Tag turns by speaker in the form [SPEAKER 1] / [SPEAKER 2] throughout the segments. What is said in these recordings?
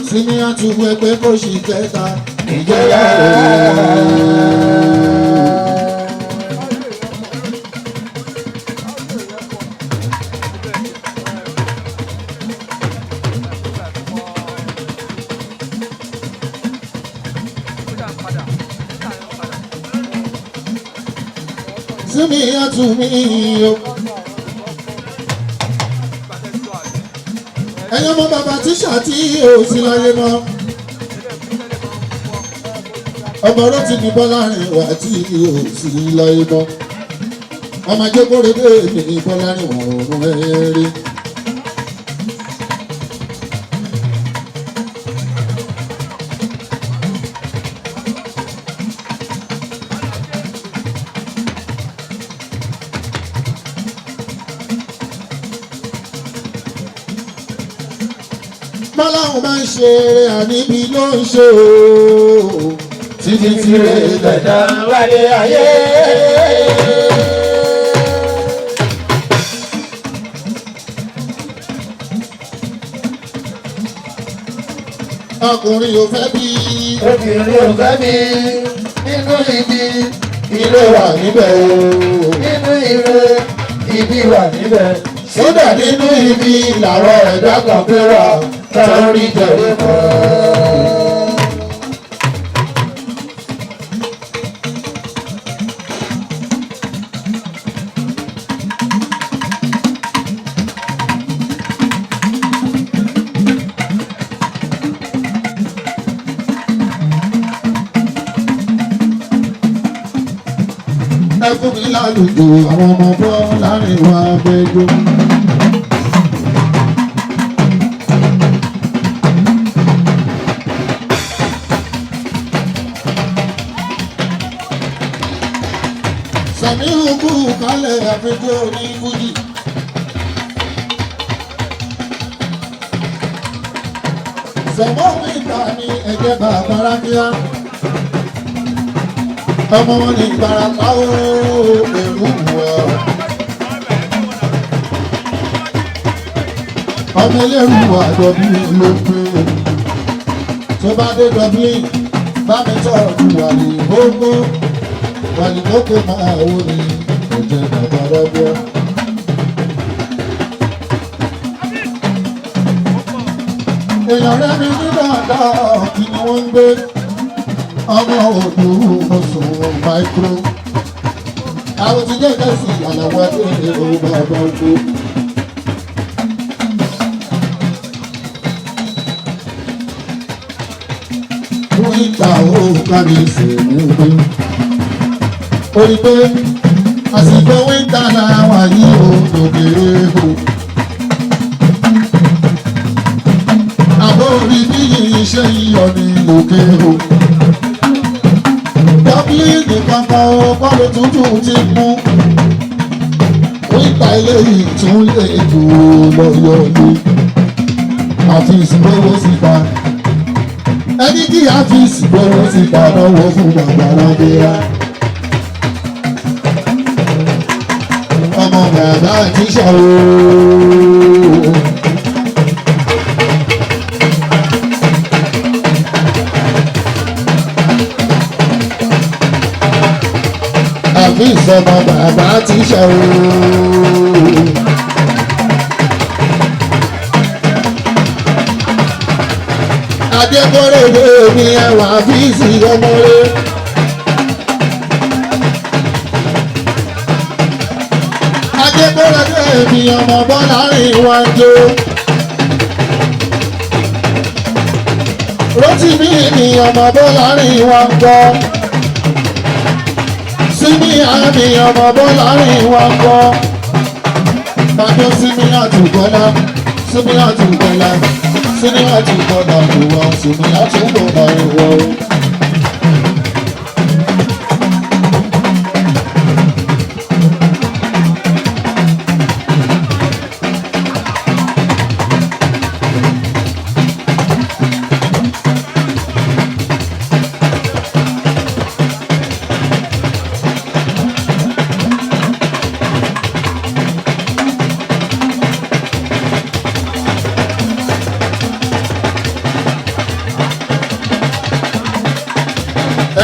[SPEAKER 1] Sími àtúwò ẹgbẹ́ kò sì kẹta
[SPEAKER 2] Ìjọyà.
[SPEAKER 1] Sími àtúwò o. Ẹ̀yin ọmọ bàbá tíṣà tí ò sí láyé mọ́. Ọmọ ọ̀rọ̀ ti ní Bọ́lá rìn wá tí ò sí láyé mọ́. Ọmọ ajékòrédé mi ní Bọ́lá rìn wá òun ẹ̀rí. Bọ́láhùn máa ń ṣe eré àníbi ló ń ṣe ooo.
[SPEAKER 2] Títí tí rè lẹ̀dá wálé ayé.
[SPEAKER 1] Ọkùnrin ò fẹ́ bí
[SPEAKER 2] Obìnrin ò fẹ́ mi nínú ibi,
[SPEAKER 1] ilé wà níbẹ̀ ooo.
[SPEAKER 2] nínú ire, ibi wà níbẹ̀.
[SPEAKER 1] Sódà nínú ibi làwọn ẹ̀dá kan pé wà
[SPEAKER 2] Torí jẹ̀rí mọ́.
[SPEAKER 1] Ẹ fún mi lálùjò àwọn ọmọ bọ́ láàrin wa gbẹjọ. Sàmíhù kú kálẹ̀ àfijọ́ ní Fújì. Sọ̀mọ́ mi ta ni ẹ̀jẹ̀ bàbá rákíá. Ọmọ wọn ní Ìbàràpá ó èrú wọ. Ọmọ ẹlẹ́rù wà Dublin ló pé. Tó bá dé Dublin, bá mi tọ́jú wà ní gbogbo. Wà ní gbogbo máa wò ní ẹ̀jẹ̀ bàbá rákíá. Èèyàn rẹ̀ mi ní dáadáa kí ni wọ́n ń gbé ọmọ òdu oṣù micro. Àwọn ti jẹ́ ìdásí àlàwọ̀ adé òun bàbá oko. Fún ìta òun kárí ìsìnkú gbé. Ó rí pé àsìkò wíńtà làwọn yìí ò lòdì èèwò. Àbó orí bí iṣẹ́ yíyọ ní òkè o. Dublin kankan o bọ́ọ̀lù tuntun ti mú. Wíńtà eléyìí tún lè jù lọ́yọ̀ ni. Àfíìsì gbowó síta. Ẹni kí àfíìsì gbowó síta náwó fún bàbá Rábíà. Ọmọ bàbá tíṣà ooo. Àbí ìsọmọ bàbá tíṣà ooo. Adékọ́rẹ́dé mi ẹwà fíìsì ọmọ rẹ̀. Adékọ́rẹ́dé mi ọmọ Bọ́lá rìn wájú. Rótìmí mi ọmọ Bọ́lá rìn wájú. Símí àmì ọmọ Bọ́lá rìn wájú. Bàbá Símí àtúbọ̀lá, Símí àtúbọ̀lá, Símí àtúbọ̀lá ìwọ, Símí àtúbọ̀lá ìwọ.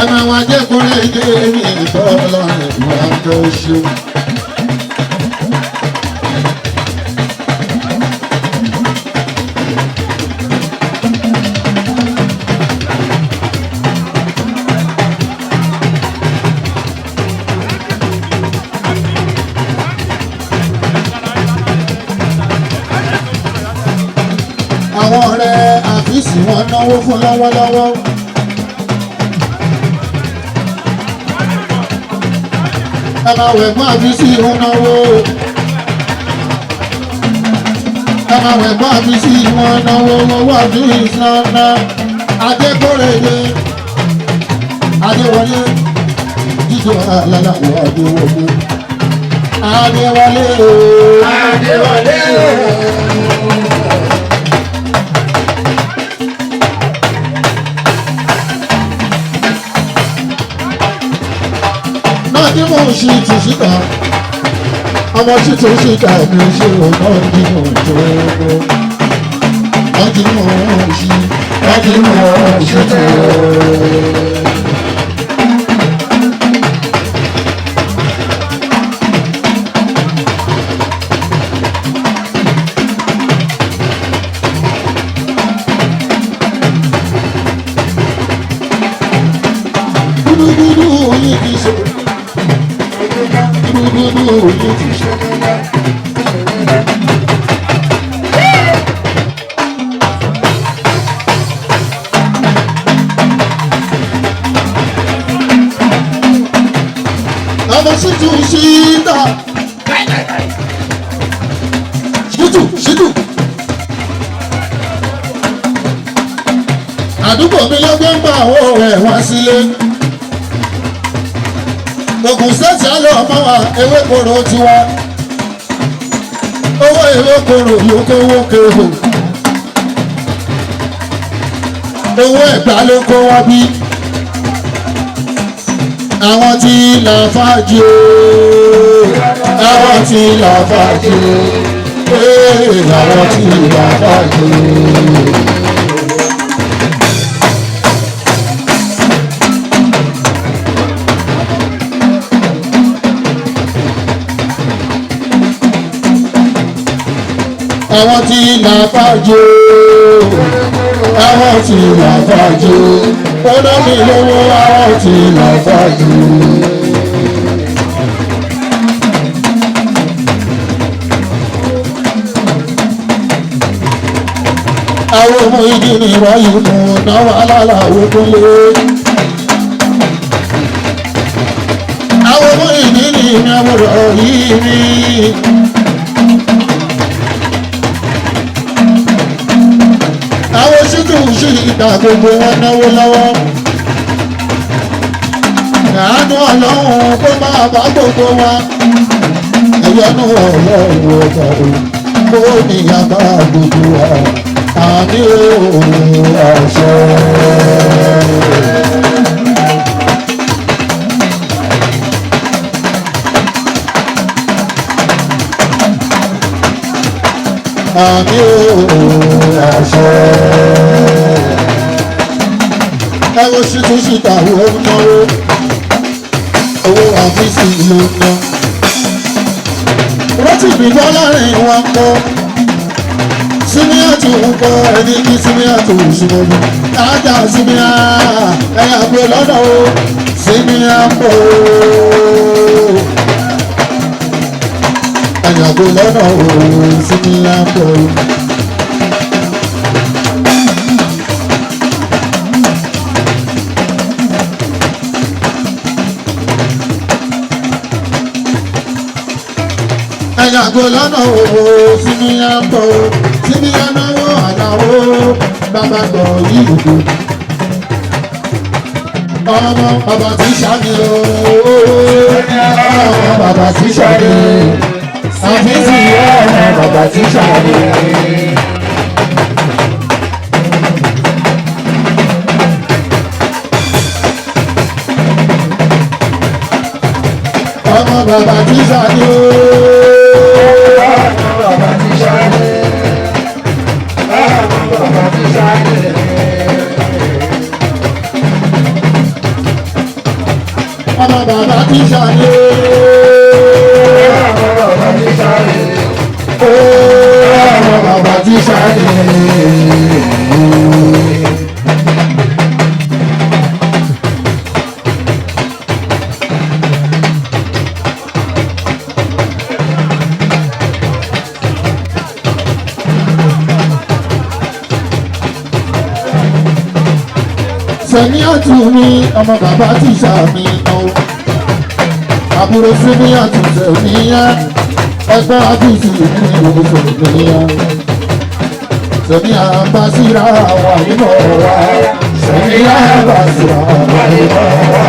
[SPEAKER 1] Ẹ máa wá jẹ́ kúrẹ́ ilé mi ìbọ́lá ìwà tó ṣe. Àwọn ọ̀rẹ́ àfíìsì wọn náwó fún lọ́wọ́lọ́wọ́. Ẹ máa wẹ̀ fún àfíìsì ń náwó. Ẹ máa wẹ̀ fún àfíìsì wọn náwó owó àfíìsì náà ná. Adékòrèdè Adéwọlé jíjọ alálàwọ̀ Adéwọlé. Adéwọlé ooo.
[SPEAKER 2] Adéwọlé o.
[SPEAKER 1] Náà tí mò ń ṣe tù síta ọmọ títún síta mi ò ṣe ò náà ní mò ń tó náà tí mò ń ṣe náà tí mò ń ṣe tó. Gúdúgúdú yìí ti ṣe gúdúgúdú yìí ti ṣe. Ọmọ ṣíjú ṣídà ṣíjú ṣíjú. Àdúgbò mi ló gbé ń gbà owó ẹ̀ wá sílé. Ògùn sẹ́sì á lọ mọ́ wa ewékoro tiwa. Owó ewékoro ló kówó kérò. Owó ẹ̀gbá ló kó wá bí. Àwọn tí là fàájì ooo. Àwọn tí là fàájì ooo. Àwọn tí là fàájì ooo. Àwọn tí là fàájì ooo. Àwọn tí là fàájì ooo. Ó dá mi lówó àwọn tí là fàájì ooo. Àwọn ọmọ igi ni ìrọ̀yìn mú náwó aláàláwọ̀ kúnlé. Àwọn ọmọ igi ni ìrìnàwòrán yìí rí. Àwọn ṣíjú ṣì ìta gbogbo wọn náwó lọ́wọ́. Àánú Ọlọ́run kó máa bá gbogbo wa. Ẹ̀yọ́nú Ọlọ́run ọba o, kó níyà bá gbogbo wa. Àmì òun àṣẹ. Àmì òun àṣẹ. Ẹ wo ṣíjú ṣìta wo ń náwó. Owó àfíìsì ló ń ná. Rántí ìbíbọ́ láàrin wọn kọ́. Símíàtù ń kọ́ ẹni kí símíàtù ṣùgbọ́n ájà símíà ẹ̀yà pé lọ́dọ̀ o símíà pò ẹ̀yà pé lọ́dọ̀ o símíà pò. Ẹ̀yà pé lọ́dọ̀ o símíà pò símíà náwó àdáwó bàbá gbọ̀ yìí kò. Ọmọ bàbá tí sàmì ooo. Ọmọ bàbá tí sàmì. Àfíìsì ọmọ bàbá tí sàmì. Ọmọ bàbá tí sàmì ooo.
[SPEAKER 2] Ọmọ bàbá tí sàmì. Ọmọ bàbá tí sàmì.
[SPEAKER 1] Sẹ̀mí àtúnmí ọmọ bàbá tíṣà mi ọ̀. Àbúrò símí àtúnṣe mi yá. Ẹgbẹ́ àbísí mi ò sọ̀rọ̀ yá. Sẹ̀mí àbásíra wà nínú wa. Sẹ̀mí àbásíra wà nínú wa.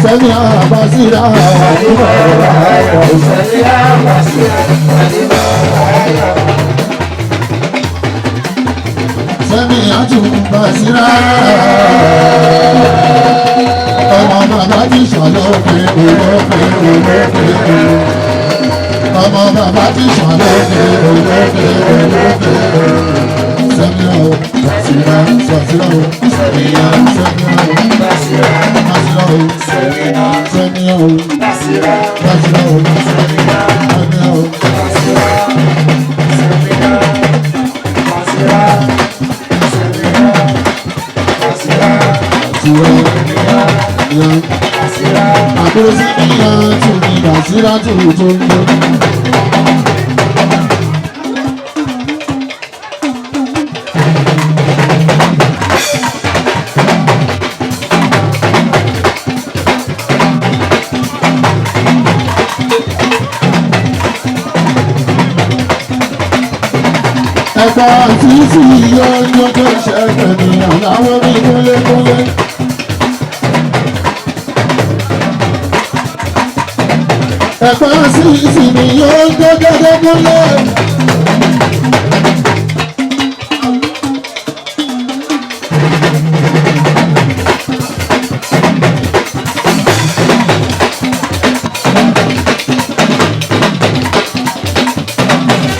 [SPEAKER 1] Sẹ̀mí àbásíra wà nínú wa.
[SPEAKER 2] Sẹ̀mí àbásíra wà nínú wa.
[SPEAKER 1] Sẹ́mi àtúbàsíra. Ọmọ bàbá ti ṣàlọ́pẹ̀ òlọ́pẹ̀ òlọ́pẹ̀ òlọ́. Ọmọ bàbá ti ṣàlọ́pẹ̀ òlọ́pẹ̀ òlọ́pẹ̀ òlọ́. Sẹ́mi ọ̀ bàsíra bàsíra ọ̀ sẹ́mi ọ̀ sẹ́mi ọ̀
[SPEAKER 2] Bàsíra.
[SPEAKER 1] bàsíra ọ̀
[SPEAKER 2] Sẹ̀mí
[SPEAKER 1] sẹ́mi ọ̀
[SPEAKER 2] àbásíra.
[SPEAKER 1] bàsíra ọ̀
[SPEAKER 2] Sẹ̀mí
[SPEAKER 1] sẹ́mi ọ̀.
[SPEAKER 2] àbásíra. Sẹ̀mí àbásíra. Sẹ̀mí àbásíra.
[SPEAKER 1] Bàsíra yá.
[SPEAKER 2] Bàsíra.
[SPEAKER 1] Àbúrò sẹ́mi àtúnmí bàsíra tó tó ń gbé. Ẹ̀pà fífi yọ tó ṣẹ̀fẹ̀ ní àláwọ̀ ní kúnlékúnlé. Ẹ̀pà fífi ni yóò tó gẹ́gẹ́ kúnlé.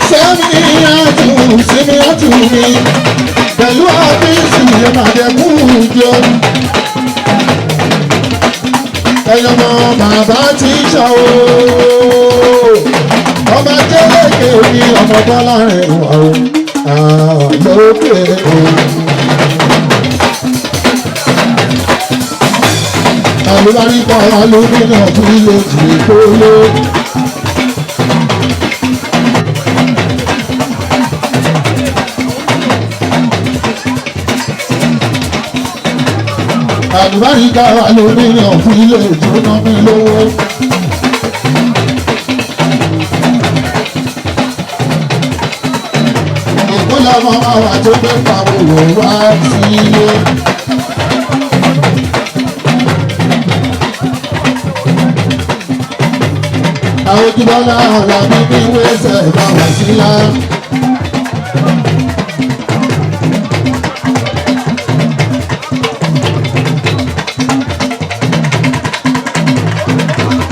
[SPEAKER 1] Sẹ́mi àtù sẹ́mi àtù mi pẹ̀lú àfíìsì ìmàdẹ́kù jọ. Ẹyọmọ bàbá ti ṣá o. Ọba jẹ́lẹ̀kẹ̀ ní ọmọ bọ́lá rẹ̀ wà o. Lókè o. Àlùbáríkọ̀ alómìnà fílẹ̀jì kólé. Àlùbáríkà alómìnà fílẹ̀jì jóná mi lówó. Ìkólọ́mọ máa wà tó fẹ́ pa òwò wá sílé. Àwọn ojúbọ́lá ọ̀la bíbí wẹ́sẹ̀ bá wà sílá.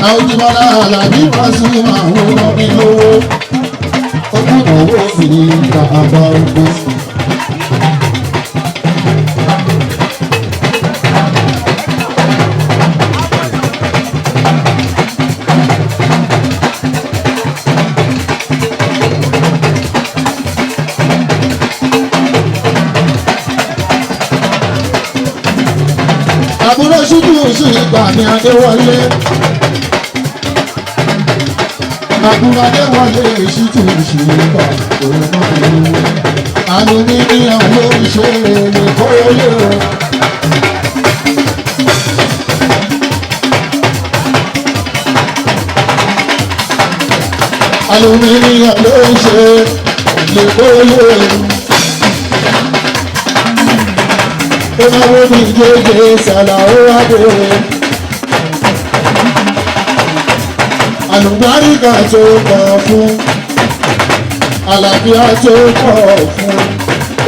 [SPEAKER 1] Àwọn ojúbọ́lá ọ̀la bí wọ́n sún àwọn ọmọ mi lówó. Ogún owó mi bàbá ogun. Àbúrò ṣíjú sí ìgbà mi Adéwọlé. Àbúrò Adéwọlé ṣíjú sí ìgbà òun náà ló. Àánú mi ní àwọn oṣù lè kórè o. Àánú mi ní àwọn oṣù lè kórè o. Ìnáwó ní jẹjẹ ṣàlàó adé. Àlùbáríkà tó pọ̀ fún. Àlàáfíà tó pọ̀ fún.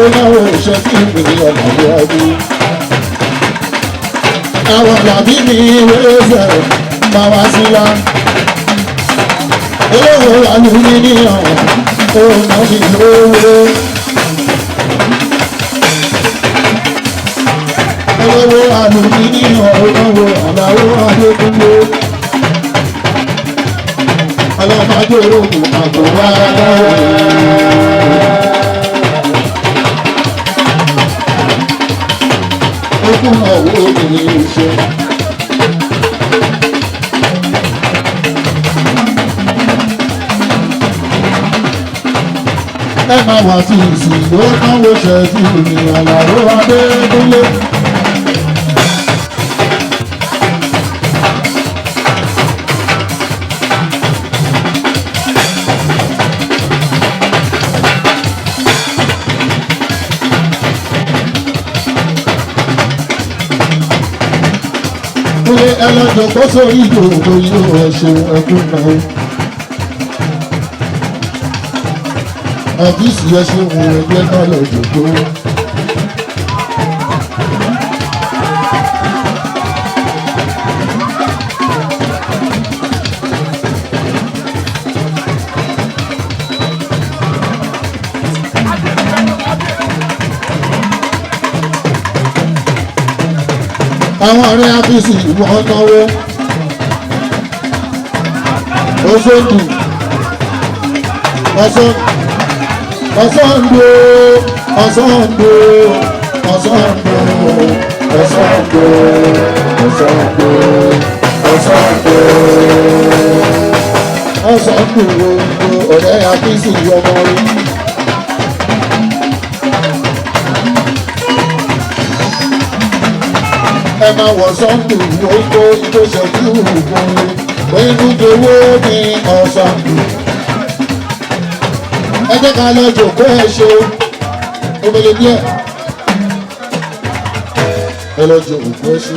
[SPEAKER 1] Ó náwó iṣẹ́ tí mi ọ̀làwé ọdún. Àwọn làbí mi wéṣẹ̀ máa wá sílá. Olówó àlùmí ní ọ̀hún. Ó ná mi lówó. Olówó àlùmí ní ọ̀hún. Àlàó adékúnlé. Ọlọ́mọdé ogun àgbọ̀wá Ogún ọ̀wọ́ obìnrin ṣe. Ẹ máa wà sí ìsìn ló náwó ṣẹ́fì ní Àlàó Adékúnlé. Kúnlé ẹlọ́jọ́ kó sórí ìdòwò yóò ẹ ṣeun ẹkún náà. Àfíìsì ẹ ṣeun ẹgbẹ́ náà lọ́jọ́ tó. Àwọn ọ̀rẹ́ àfíìsì wọ́n náwó. Oṣooṣù ọ̀sán ọ̀sángbó ọ̀sángbó ọ̀sángbó ọ̀sángbó ọ̀sángbó ọ̀sángbó ọ̀sángbó ọ̀rẹ́ àfíìsì ọmọ rẹ̀. Ẹ máa wọ̀ sọ́ńdù oko tó ṣẹ́jú ògùn inú jowó ní ọ̀sángbó. Ẹ jẹ́ ká lọ jòkó ẹ ṣe omele díẹ̀ ẹ lọ jòkó ẹ ṣe.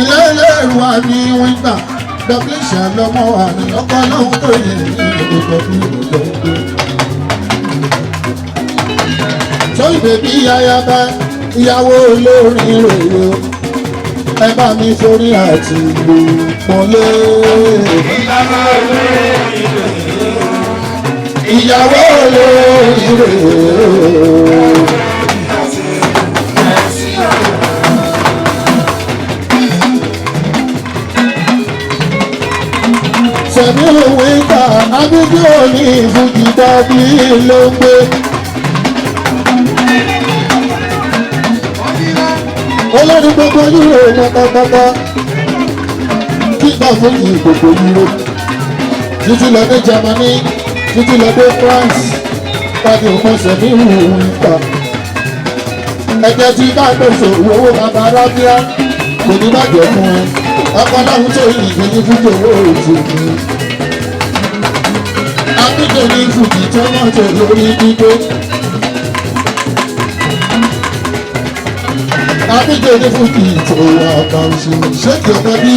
[SPEAKER 1] Ilé ilé ìwà ní wíńdà dọ́kíṣà lọ́mọ àmì ọkọ lọ́hún tó yẹ ní ìdókòwò ìdókòwò. Sọ́yìn bèbí ayaba ìyàwó olórin rèé o, ẹ bá mi forí àti ìlú pọ́nlé. Ìyàwó olórin rèé o. Sẹ̀mí òwe ta abídí òní ìfújì dábí ló ń gbé. Olórí gbogbo yúrò pátápátá kíkà fújì gbogbo yúrò títí lọ dé Germany, títí lọ dé France, tàbí òun sẹ̀mí òwe ta. Ẹ̀jẹ̀ tí ká gbèsè owó bàbá rábíà kò ní bàjẹ́ fún un. Ọkọ láwùn tó yìí ní fújì owó òtún mi. Akíndé ní fújì tó náà tó lórí gbígbé. Akíndé ní fújì tó wà kàǹsù ṣéèkì ọmọ bí.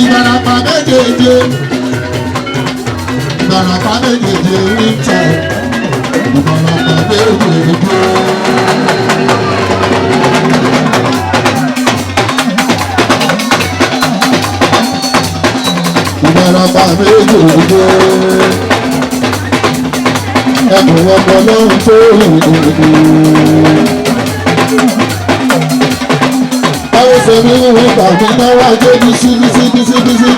[SPEAKER 1] Ìbàràpá méjèèjì, Ìbàràpá méjèèjì wíńtà, Ìbàràpá méjèèjì. Ìbàràpá méjèèjì. Ẹkùn ọkọ lóhun tó rìn ìrìn. Báwo ṣe ní ìwé tàbí náwó ajé bísí bísí bísí bísí.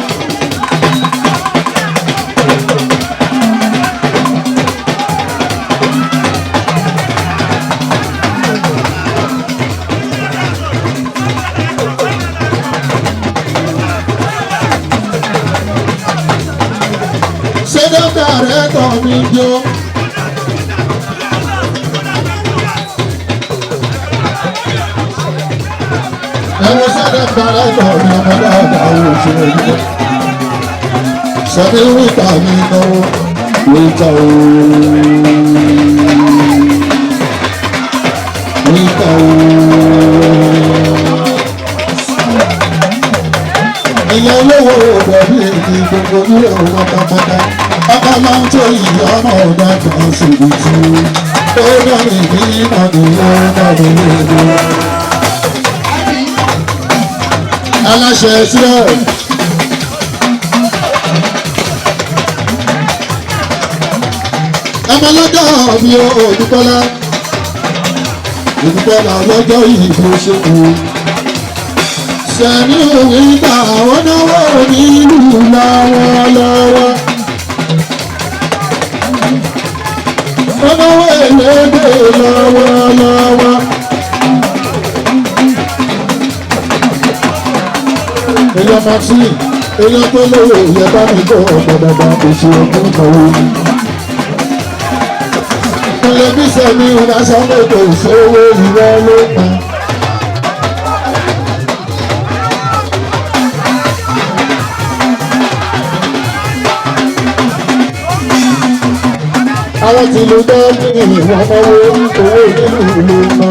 [SPEAKER 1] Ṣé dọ́kítà rẹ̀ tọ̀ mí jó? Ẹ̀wọ̀n sáré bàrà tọ̀ mí ọmọ dáadáa owó òṣèré yìí. Sọ̀bí wíta mi náwó wíta ooo. Wíta ooo. Ìyẹn olówó òdòdó èdè gbogbo nílé òun pátápátá. Ọkọ máa ń tó ìyá ọmọ ọ̀dà kan síbi tí ó náà ní ìnáwó náà ní ìlú. Aláṣẹ sílẹ̀. Ọmọ lọ́jọ́ mi ò Olùkọ́lá. Olùkọ́lá lọ́jọ́ yìí ló ṣe kú. Sẹ̀mí òwìgbà ó náwó nílùú lọ́wọ́lọ́wọ́. Ó náwó èlédè lọ́wọ́lọ́wọ́. Èèyàn Maxine, èèyàn tó lówó ìyẹn bá mi kó ọ̀pọ̀ dàda oṣù ọdún kan wò. Kúnlẹ̀ bí sẹ́mi ìránṣẹ́ mẹ́tò ìṣòwò ìrọ́ ló pa. Àwọn tìlú dọ́ọ̀mì wọ́n náwó owó nílùú ló ń ná.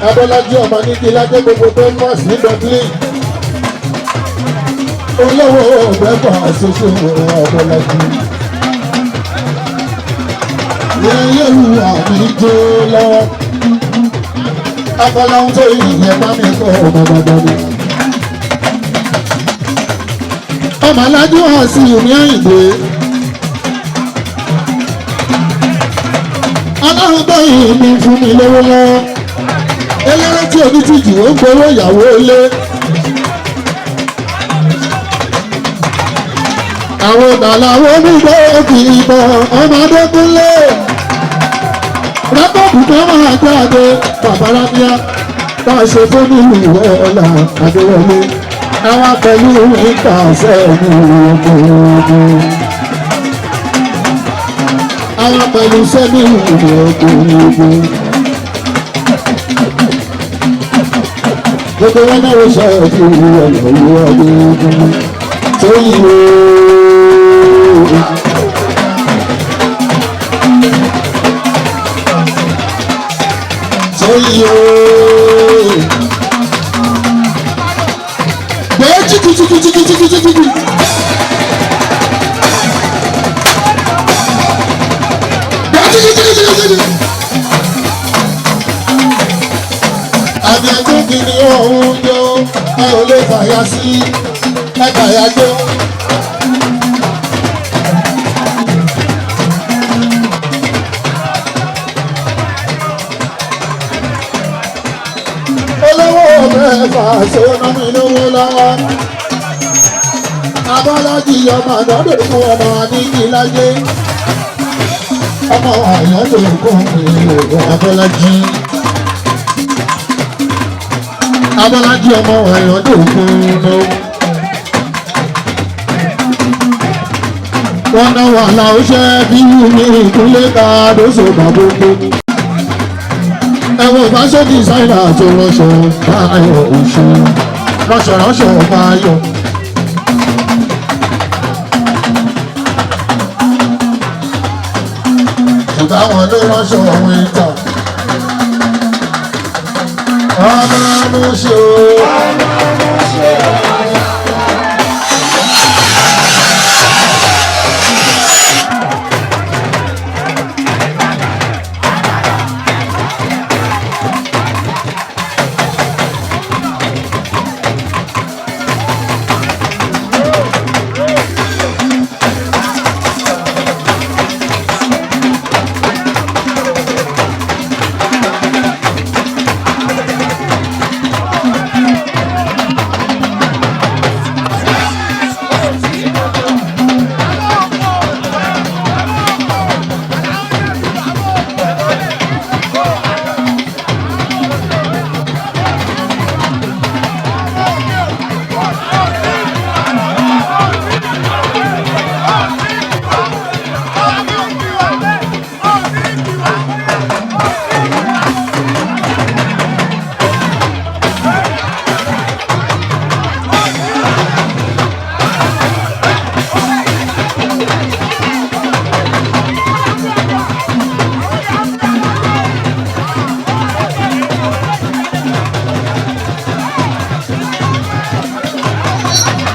[SPEAKER 1] Abọ́lájí ọmọ ní kí lájẹ́ gbogbo Denmark ní Dublin. Olówó ọ̀gbẹ́fà ṣoṣo Abọ́lájí. Yẹ́yẹ́wù àmì jó lọ́wọ́. Abọ́láhùn tó ìyẹn bá mi kọ́ ọmọ bàbá mi. Ọmọ alájú hàn sí ìmí Àyìndé. Ọlọ́run tó yìí mi fún mi lówó lọ́wọ́. Eléré tí onítìjú ó ń gbowó ìyàwó ilé. Àwọn bàláwo nígbà òkè ìbọn ọmọdé kúnlé. Rẹ́pọ̀pù kan máa jáde bàbá Rábíà bá a ṣe fún nílùú ọ̀la Adéwọlé. Àwọn pẹ̀lú ìta sẹ́ni ọkùnrin. Àwọn pẹ̀lú sẹ́ni ọkùnrin. Gbogbo wọn náà ṣe fi ọ̀nà ọdún tó yí o. Tó yí o. Bẹ́ẹ̀ jìkìjìkìjìkìjìkìjì. Bẹ́ẹ̀ jìkìjìkìjìkìjì. Àbí ẹjọ́ kìíní ọ̀hún jọ ẹ ò lè fàyà sí ẹ fàyà jọ. Olówó mẹ́fà ṣe ná mi lówó lọ́wọ́. Abọ́lájí ọmọ àdọ́dọ̀ fún ọmọ Adékìláyé. Ọmọ àyànjọ́ kún mi ò Abọ́lájí. Abọ́lájí ọmọ àyànjọ́ kún mi. Wọ́n náà wà láwùjọ bí mi ìkúnlẹ̀ ká lóṣù bàbá ògbó. Ẹ̀wọ̀n fashion designer tó ránṣọ báyọ̀ oṣù ránṣọ ránṣọ báyọ̀. Ṣùgbọ́n àwọn ló ránṣọ wíńtà. Ọmọ mú ṣe o.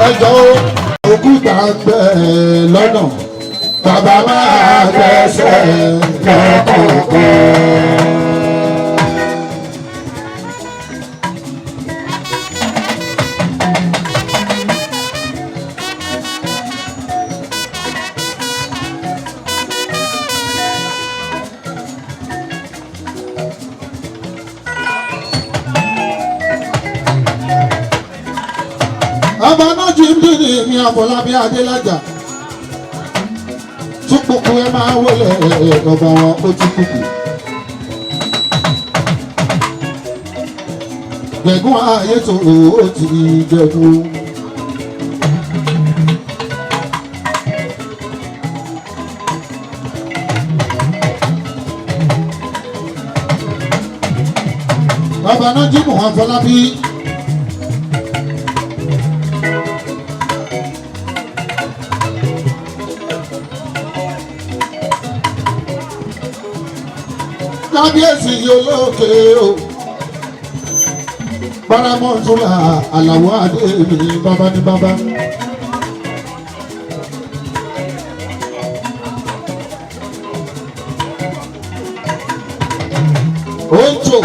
[SPEAKER 1] Ẹjọ́ òkúta gbẹ lọ́nà bàbá máa gbẹ́sẹ̀ lọ́kọ̀ọ̀kan. Ọba náà jí ń bí ní èmi Àfọlábí Adélájà. Túpùpù ẹ máa wọlé ọba wọn ó ti kùkù. Gbẹ̀gún ayé tó ó ti jẹ̀gún. Bàbá náà jí mọ̀ Àfọlábí. Kábíyèsí olókè o. Báramọ́túnlá Àlàó Adé mi bàbá ní bàbá. Ojo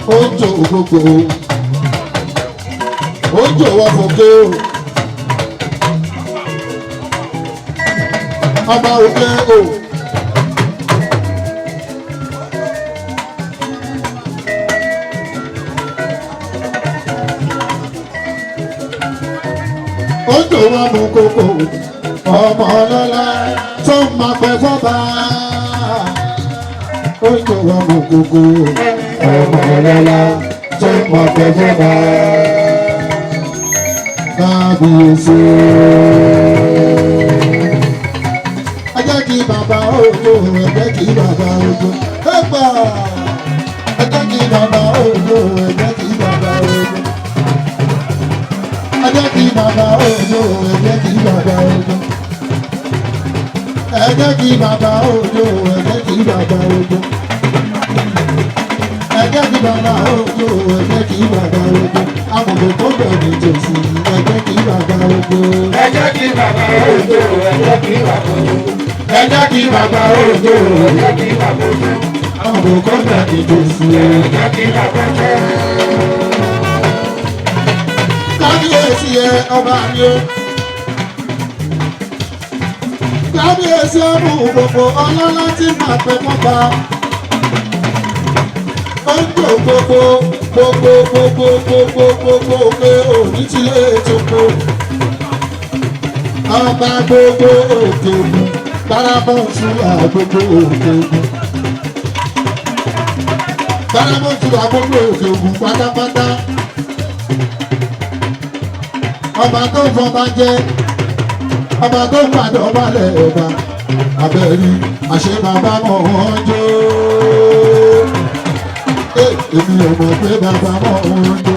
[SPEAKER 1] ojo gbogbo ojo wà fòkè o. Ọba òkè o. Ojo wa mú kókó ọmọ ọlọ́lá tó máa pẹ́ fọ́ba. Ojo wa mú kókó ọmọ ọlọ́lá tó máa pẹ́ fọ́ba. Kábíyèsí. Ẹ jẹ́ kí bàbá òjò, ẹ jẹ́ kí bàbá òjò. Ẹ gbà. Ẹ jẹ́ kí bàbá òjò, ẹ jẹ́ kí bàbá òjò. Ẹ jẹ́ kí bàbá òjò, ẹ jẹ́ kí bàbá òjò. Ẹ jẹ́ kí bàbá òjò, ẹ jẹ́ kí bàbá òjò. Ẹ jẹ́ kí bàbá òjò, ẹ jẹ́ kí bàbá òjò. Amòkò tó bẹ̀rẹ̀ nítòsí, ẹ jẹ́ kí bàbá òjò.
[SPEAKER 2] Ẹ jẹ́ kí bàbá òjò, ẹ jẹ́ kí bàbá òjò.
[SPEAKER 1] Ẹ jẹ́ kí bàbá òjò,
[SPEAKER 2] Ẹ jẹ́ kí bàbá òjò.
[SPEAKER 1] Amòkò tó bẹ̀rẹ̀ nítòsí.
[SPEAKER 2] Ẹ jẹ́ kí bàbá òjò.
[SPEAKER 1] Kábíyèsí ẹ ọba mi o. Kábíyèsí ọmọ gbogbo ọlọ́lá tí màá pẹ́ mọ́ba. Ó ń jò gbogbo gbogbo gbogbo gbogbo gbogbo pé òní ti lé ètò. Ọba gbogbo òkè ògùn, Báramọ̀túnlá gbogbo òkè ògùn. Báramọ̀túnlá gbogbo òkè ògùn pátápátá. Ọba tó ń fọba jẹ, ọba tó ń padà ọba lẹ ọba, abẹ́rí àṣẹ bàbá mọ̀ wọ́n jó. Èmi ò mọ̀ pé bàbá mọ̀ wọ́n jó.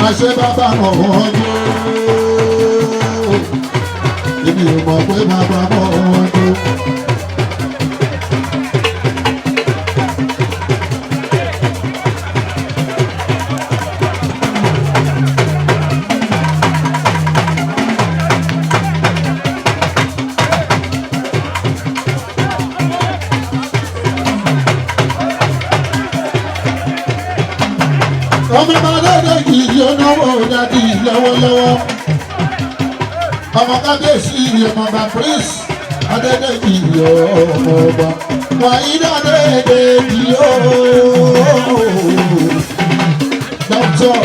[SPEAKER 1] Àṣẹ bàbá mọ̀ wọ́n jó. Èmi ò mọ̀ pé bàbá mọ̀ wọ́n jó. Ọmọ bàdédé yìí ó náwó dádì lọ́wọ́lọ́wọ́. Ọmọ kábíyèsí ọmọ bá prince Adédèjì ọmọ ọba. Wàyí Adédèjì ooo. Dọ́kítọ̀.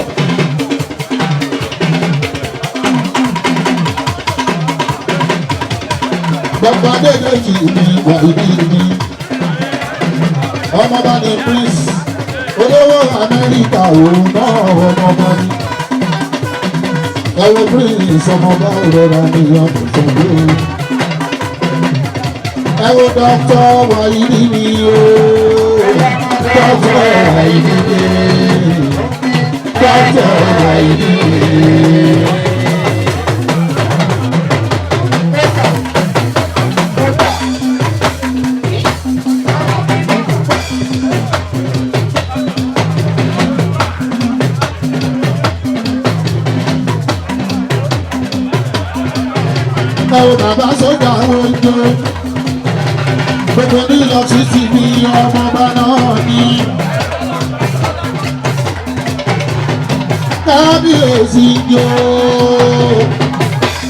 [SPEAKER 1] Gbogbo Adédèjì mi wàyí mi. Ọmọ bá ní prince olówó Amẹ́ríkà òun náà ọmọọba ni. Ẹ wo prince ọmọọba ìrora ní ọdún sọ̀rọ̀. Ẹ wo dọ́kítọ̀ Wàyídì mi o. Dọ́kítọ̀ Wàyídì mi. Dọ́kítọ̀ Wàyídì mi. Ẹ wo bàbá sójà oúnjẹ. Gbogbo nílọ títí bí ọmọọba náà ní. Kábíyèsí yóò.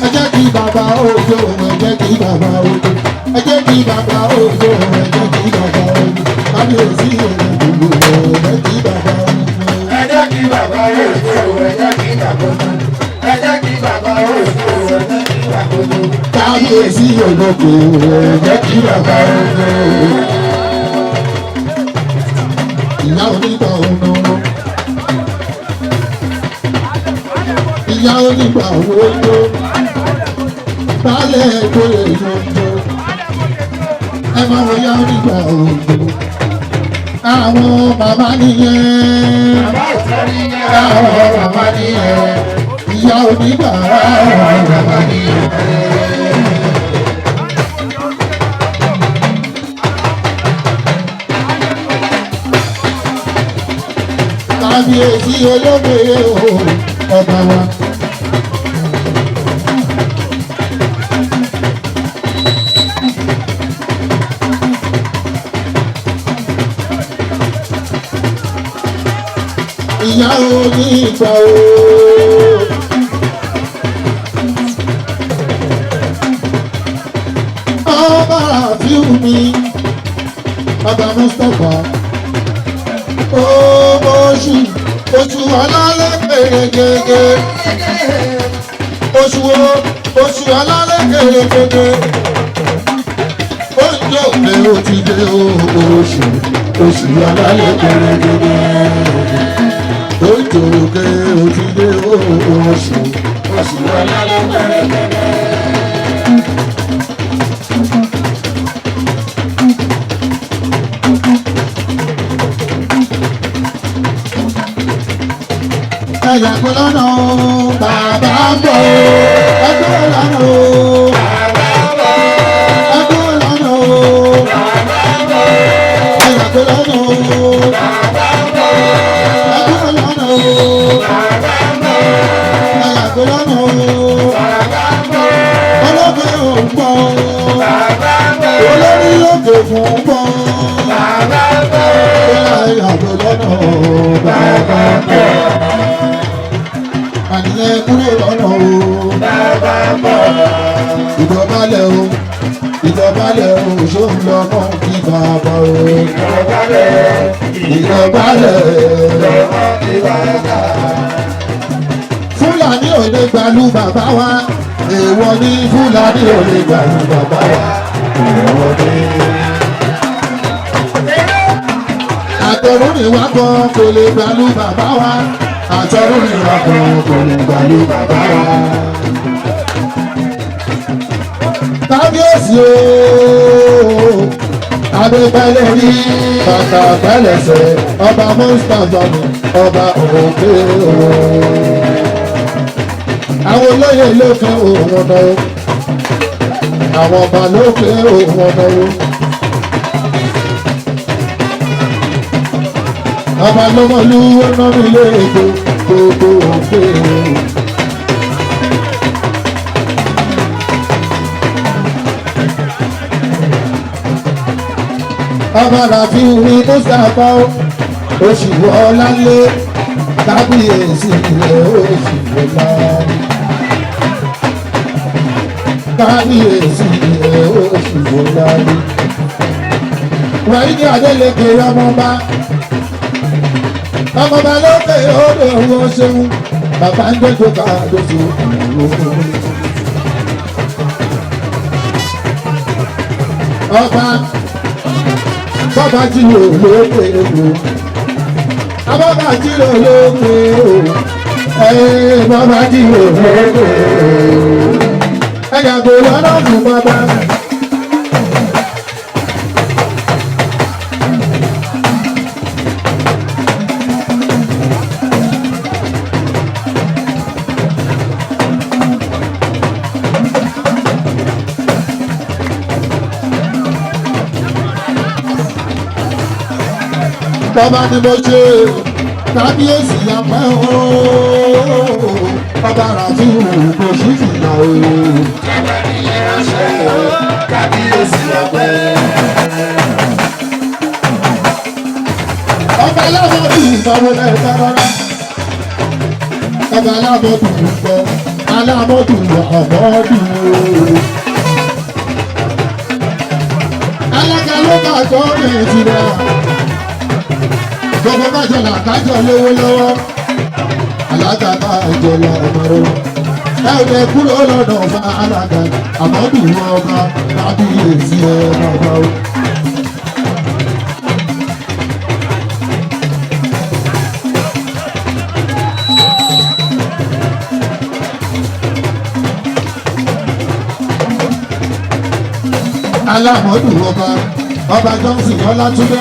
[SPEAKER 1] Ẹ jẹ́ kí bàbá òjò, ẹ jẹ́ kí bàbá òjò. Ẹ jẹ́ kí bàbá òjò, ẹ jẹ́ kí bàbá òjò. Kábíyèsí òjò, ẹ jẹ́ kí. olókè jẹ́ kí bàbá ogo. Ìyá onígbà òun ìyá onígbà owó tó baálé ẹgbẹ́ yòókù ẹ máa wọ ìyá onígbà òjò àwọn bàbá nìyẹn àwọn bàbá nìyẹn ìyá onígbà àwọn bàbá nìyẹn. Kábíyèsí olóògbé o ọba wa. Ìyá onígbà o. Ọba Rafiu mi, ọba Mustapha, oṣù oṣù alálẹ̀ pèrègègè oṣù wo oṣù alálẹ̀ pèrègègè oúnjẹ òde ó ti dé oṣù oṣù alálẹ̀ pèrègègè oúnjẹ òde ó ti dé oṣù oṣù alálẹ̀ pèrègègè. Ẹ̀yàgbọ́ lọ́nà o, bàbá ń bọ̀ o. Ẹgbẹ́ lọ́nà o, ẹgbẹ́ lọ́nà o. Ẹ̀yàgbọ́ lọ́nà o, ẹgbẹ́ lọ́nà o. Ẹ̀yàgbọ́ lọ́nà o, olóògbé ò ń bọ̀ o. Olórí òkè fún ń bọ̀ o. Ẹ̀yàgbọ́ lọ́nà o, bàbá ń bọ̀ àníyàn kúrò lọ́nà o. Ìdọ̀bálẹ̀ o, ìdọ̀bálẹ̀ o, ṣóun lọ́mọ kí bàbá o. Ìdọ̀bálẹ̀. Fúlàní ò lè gbàlú bàbá wa. Èèwọ̀ ni Fúlàní ò lè gbàlú bàbá wa. Èèwọ̀ ni. Àtọ̀rúnìwá kan kò lè gbàlú bàbá wa. Àtọ̀rúnìwá kan kò lè gbàlú bàbá wa. Kábíyèsí ooo, Adépẹ́lẹ́ rí bàtà pẹ́lẹ́sẹ̀, ọba Mustapha mi, ọba òkè ooo. Àwọn olóyè ló fi òun ọ̀nà o, àwọn ọba ló fi òun ọ̀nà o. Ọba lọ́mọlú ọ̀nà mi lé ètò gbogbo òkè ooo. Ọba Rafiu ní Mustapha oṣù ọ̀làlé kábíyèsí ilẹ̀ oṣù ọ̀làlé kábíyèsí ilẹ̀ oṣù ọ̀làlé. Wàyí ní Adélékè ọmọọba ọmọọba lókè odò owó ṣeun bàbá ń gbẹ́jọ́ ká lóṣù òwò. Ọba bàbá tí o lókè o bàbá tí o lókè o ẹ bàbá tí o lókè o ẹ yàgò lọ́nà fún bàbá. Bàbá ni mo ṣe kábíyèsí apẹ́ ooo bàbá Rafiu kò sí fìlà ooo.
[SPEAKER 2] Kábíyèsí ọpẹ́.
[SPEAKER 1] Ọba alábọ̀dù ìnáwó lẹ́ẹ̀ká rárá. Ọba alábọ̀dù ìgbọ́ alábọ̀dù ọ̀bọ̀dù ooo. Alága ló bá jọ Nàìjíríà. Gbogbo kájọ là kájọ lówó lọ́wọ́. Alága kájọ là ọmọ rẹ̀. Ẹ ò lè kúrò lọ́nà ọba alága àmọ́dù ọba kábíyèsí ẹ bàbá o. Alámọ̀dù ọba ọba Johnson Ọlátúndé.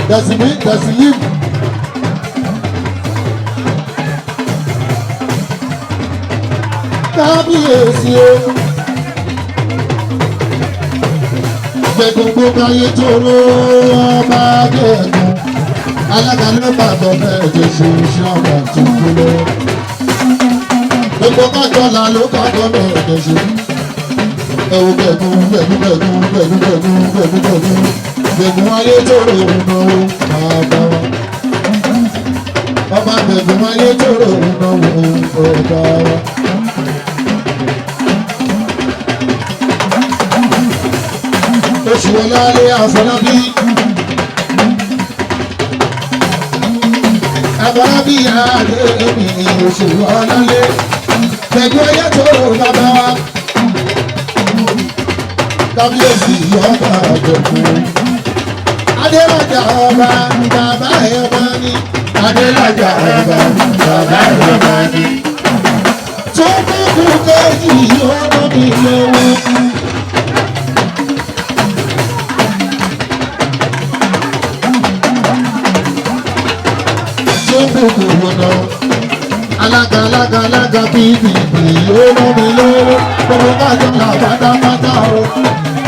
[SPEAKER 1] Dẹ̀sìmí Dẹ̀sìlím. Kábíyèsí o. Gbẹ̀gbogbo káyé tóró ọba gẹ̀gùn. Alága ló bàbọ̀ bẹ́ẹ̀ jẹ́ ṣe iṣẹ́ ọ̀gá tuntun lọ. Gbogbo kájọ́lá ló kájọ́ bẹ́ẹ̀ jẹ́ ṣe. Ẹ̀wù gbẹ̀gùn gbẹ̀gùn gbẹ̀gùn gbẹ̀gùn gbẹ̀gùn gbẹ̀gùn gbẹ̀gùn gbẹ̀gùn ayé tóró náwó bàbá wa. Ọba gbẹ̀gùn ayé tóró náwó ọba wa. Oṣù Ọlálé Àfọlábí. Àfọlábí Adémi oṣù Ọlálé. Gbẹ̀gùn ayé tóró bàbá wa. Kábíyèsí ọba àjẹkùn. Adélájà ọba bàbá ẹ̀ ọba ní. Adélájà ọba bàbá ẹ̀ ọba ní. Tó kúkú kejì ọmọ mi lọ́wọ́. Tó kúkú wọnà. Alága alága alága PDP ó mọ́ mi lọ́wọ́. Gbogbo kájọ là pátápátá o.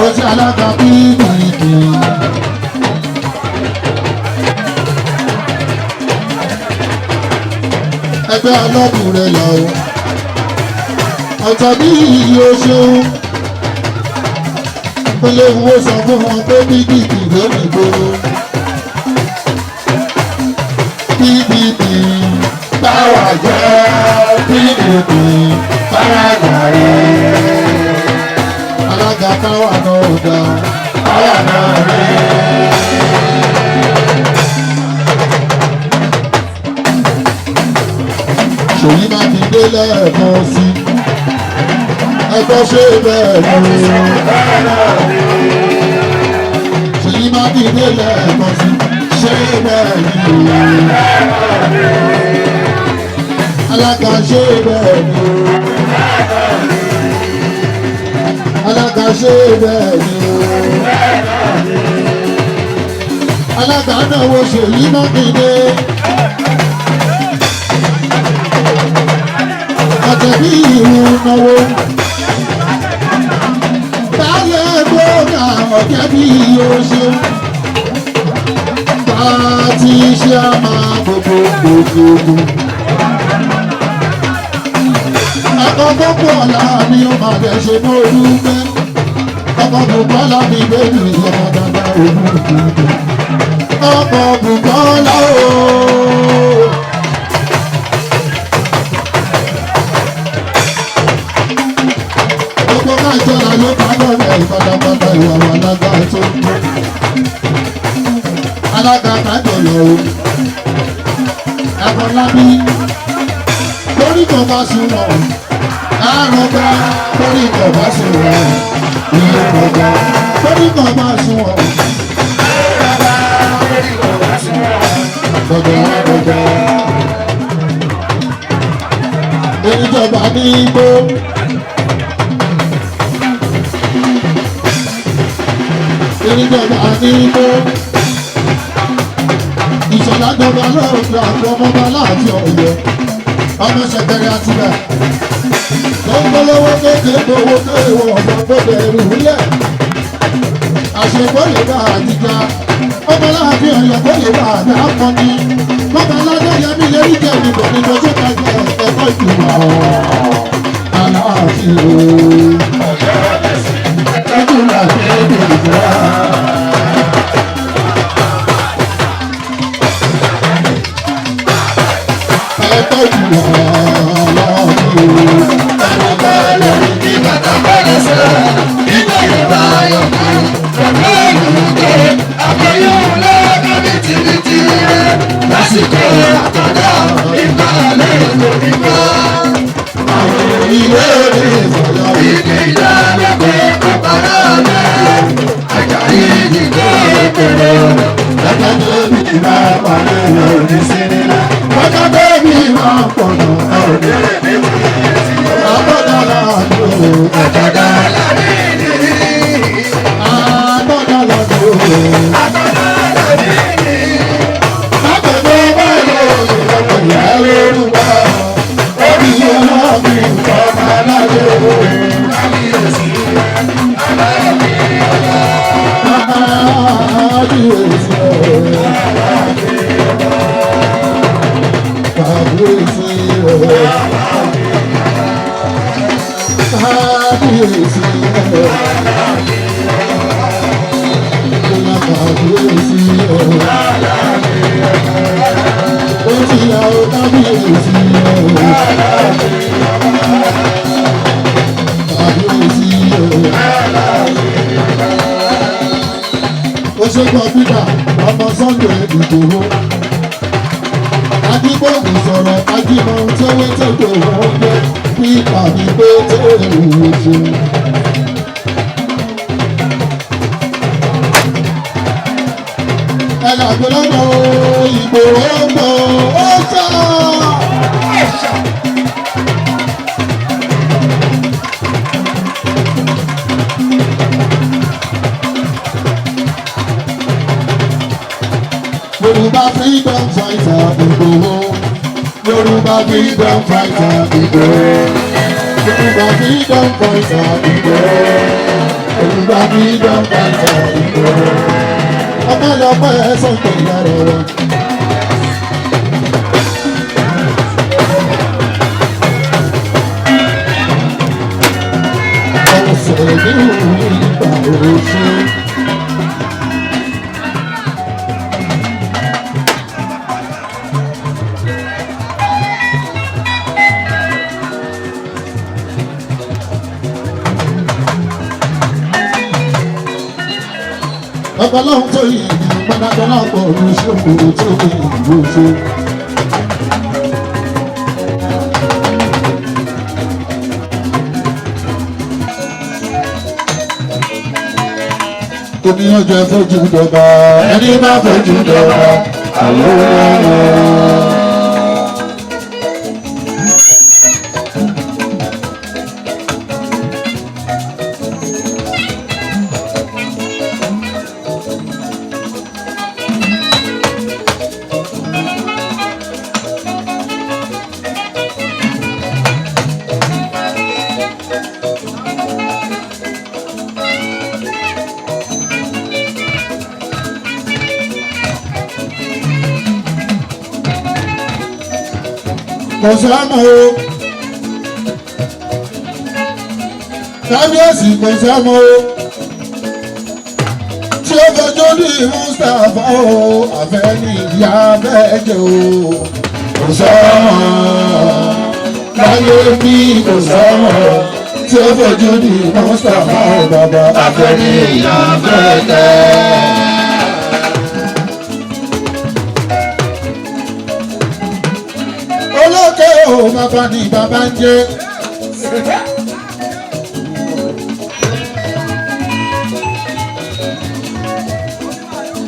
[SPEAKER 1] Ó ti alága PDP. Ẹgbẹ́ ọlọ́dún rẹ̀ lọ o. Ọ̀tọ̀ bí iye ṣeun. Ó léwu ó sọ fún wọn pé PDP ló ní gbòòrò. PDP báwa jẹ́ PDP báwa rí. Alága táwa náà ò dá táwa náà rí. Ṣèyí Mákindé lẹ́ẹ̀kan sí i. Ẹgbọ́n ṣe bẹ́ẹ̀ ni o. Ṣèyí Mákindé lẹ́ẹ̀kan sí i. Ṣé bẹ́ẹ̀ ni o. Alága ṣe bẹ́ẹ̀ ni o. Alága ṣe bẹ́ẹ̀ ni o. Alága náà wo Ṣèyí Mákindé. Àtẹ̀bí ìlú náwó. Báyẹ̀ gbọ́dọ̀ ọ̀jẹ̀ bí o ṣe. Pàtí ṣe a máa gbogbo gbogbo. Ọkọ̀ gbogbo ọ̀la mi ó máa bẹ̀ ṣe mọ́ olúgbẹ́. Ọkọ̀ Bùkọ́lá mi bẹ́ẹ̀ni ọmọ dàda olúgbẹ́. Ọkọ̀ Bùkọ́lá ooo. Gbogbo kájọra ló bá lọ́rẹ̀ pátápátá ìwà wà lágbà tó ń bọ̀. Alága kájọlọ o. Ẹ̀kọ́lábí lórí kan bá sùn wọ̀n. Àrùn bá lórí kan bá sùn wọ̀n. Ìyẹn kọ̀ọ̀kan lórí kan bá sùn wọ̀n. Gbọ̀gbọ̀ gbọ̀gbọ̀. Oníjọba ní igbó. Oníjọba ní igbó. Ìṣọ̀lá jọba lóòótọ́ àti ọmọọba láàfin Ọ̀yọ́. Ọmọ ṣẹ̀kẹ̀rẹ̀ àtìgbà. Tó ń gbólówó kékeré gbowó kéwọ́ ọ̀gbọ́n gbọ́dọ̀ ẹrù wúlẹ̀. Àṣepọ̀ lè bá àtijọ́. Ọmọ láàfin Ọ̀yọ́ kò lè bá àdá akọni. Bàbá aládé Yẹmí lè rí jẹ́ ìbò ní ojú kájọ ẹ̀kọ́ ìgbìmọ̀ aláàfin o. Ẹ̀kú làbẹ́ ìgbà. Ẹ̀kọ́ ìgbìmọ̀ aláàfin o. Ọjọ́ tó bí máa pàdé òní sí nílá. Ọjọ́ tó bí máa pọ̀nà òní. Àbọ̀dọ̀là ló ọ̀jọ̀dá. Àbọ̀dọ̀là ló. Àbọ̀dọ̀ bá lọ ìrọ̀lẹ́ ìyá lórúkọ. Orí ọlọ́ọ̀gbìn ọba aládé. Kábíyèsí o. Kábíyèsí o. Kábíyèsí o. Bóyá kábíyèsí o. Ó ti yà ó kábíyèsí o. Kábíyèsí o. Ó ṣe gbọ́ pípa ọmọ Sunday Ìgbòho. Adigbòhùn sọ̀rọ̀ ajímọ̀ ohun tí owó tó gbòòrò ń gbé pípa mi pé tó èrò ṣe. Ẹ̀yà àgbẹ̀lọ́gbọ̀ Ìgbòho ń bọ̀ ó sọ. Yorùbá freedom fighter Ìgbòho. Yorùbá freedom fighter Ìgbòho. Yorùbá freedom fighter Ìgbòho. Yorùbá freedom fighter Ìgbòho. Ọpẹ́lọpẹ́ Sunday lára wa. Ọ̀sẹ̀ ní ìgbà òṣù. Ọlọ́run tó yìí gbọ́dọ̀ pọ̀ oṣù tó yìí oṣù. Oníyàn jẹ fojú dọ̀gba, ẹni bá fojú dọ̀gba, àlọ́ wọn. Kò sọ́mọ́ o, kábíyèsí kò sọ́mọ́ o, tí ó fojú ní Mustapha o, àfẹ́ ní ìyá bẹ́ẹ̀ jẹ́ o. Kò sọ́mọ́ láyé bí kò sọ́mọ́ tí ó fojú ní Mustapha o bàbá àfẹ́ ní ìyá bẹ́ẹ̀ jẹ́. Olókè o, bàbá ni bàbá ń jẹ́.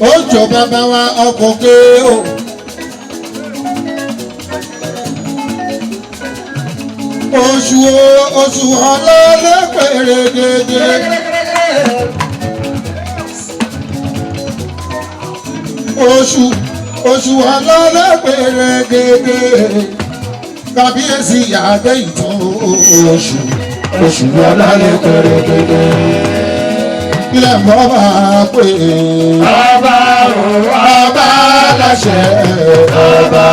[SPEAKER 1] Ó jọ bàbá wa ọkọ̀ ké o. Oṣù o, oṣù ọlọ́lẹ́ pèrè dédé. Oṣù oṣù ọlọ́lẹ́ pèrè dédé. Kábíyèsí àgbẹ̀ ìtàn oṣù oṣù ọlọ́lẹ́ pèrè dédé. Ilé ẹ̀kọ́ máa pè é.
[SPEAKER 2] Ọba o,
[SPEAKER 1] Ọba láṣẹ
[SPEAKER 2] ọba.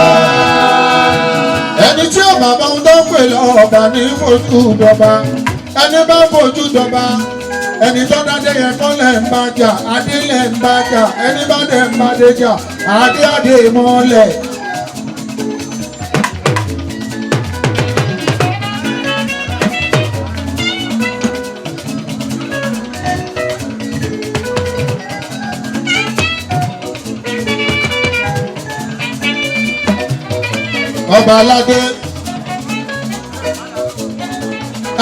[SPEAKER 1] Ẹni tí ó bàbá ń dán pè lọ́ọ̀bà ní fojú dọba. Ẹni bá fojú dọba. Ẹni tó dádé yẹn kọ́ lẹ̀ ń bá jà, adé lẹ̀ ń bá jà, ẹni bá dẹ̀ ń bá dé jà, adé adé mọ́lẹ̀. Ọba aládé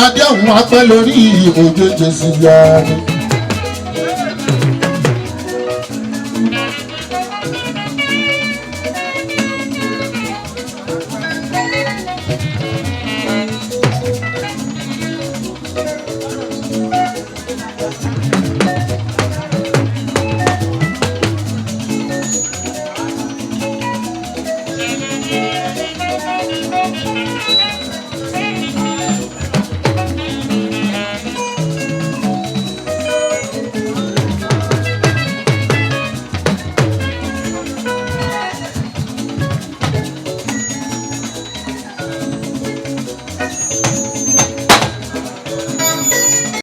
[SPEAKER 1] adé ọ̀hún apẹ́ lórí òjòjò sí yára.